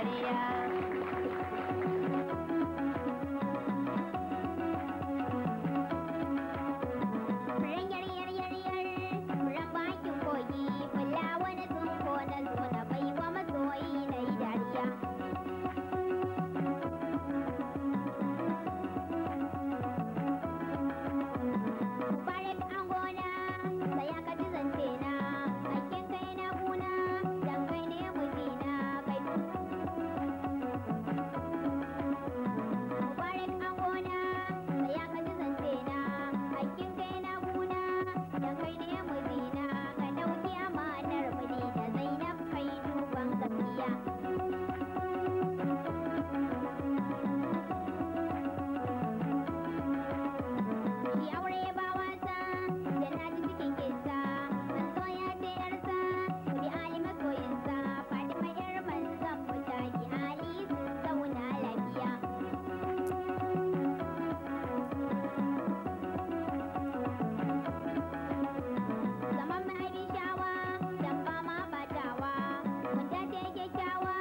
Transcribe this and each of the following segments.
dariya. Furen yar yar yar yar, furen bakin kogi, fulawa na tsinko na zo na baiwa masoyi na yi dariya. Mubarak angona, saya ka ji zance na, hakkin kai na guna, dan kai ne mijina kai. Mubarak angona, saya ka ji zance na, hakkin kai na guna, dan kai ne mijina, ka dauki amanar miji da Zainab kai duban gaskiya. Shi aure ba wasa, da na ji cikin kinsa, manzo ya ce yarsa, ku bi Ali masoyinsa, Fatima yar manzon mutane Ali sun zauna lafiya. Zaman mahaifin shawa, dan ba ma batawa, mun dace kyakkyawa,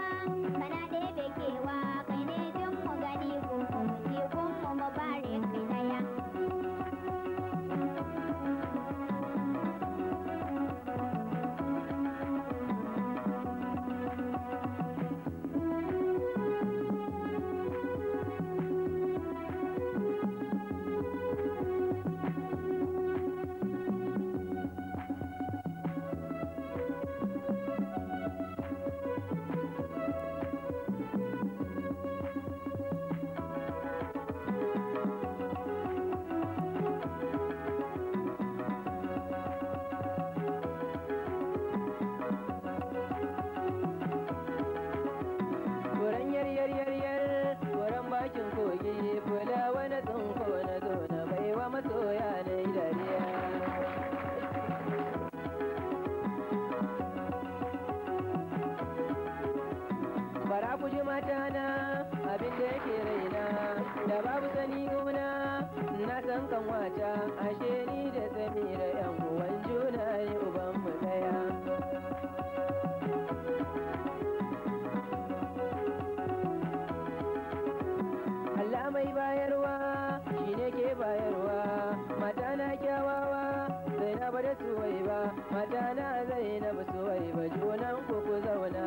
kana ɗebe kewa, kai ne jin mu gani gunmu mu ji gunmu mu bare kai daya. Furen yar yar yar yar, furen bakin kogi, fulawa na tsinko na zo na baiwa masoya na yi dariya. Bara ku ji mata na abin da yake raina, da babu sani gona na san kan wata, ashe ni da Samira yan uwan juna ne uban mu daya. Allah mai bayarwa shi ne ke bayarwa, mata na kyawawa Zainab da Suwaiba, mata na Zainab Suwaiba, junan ku ku zauna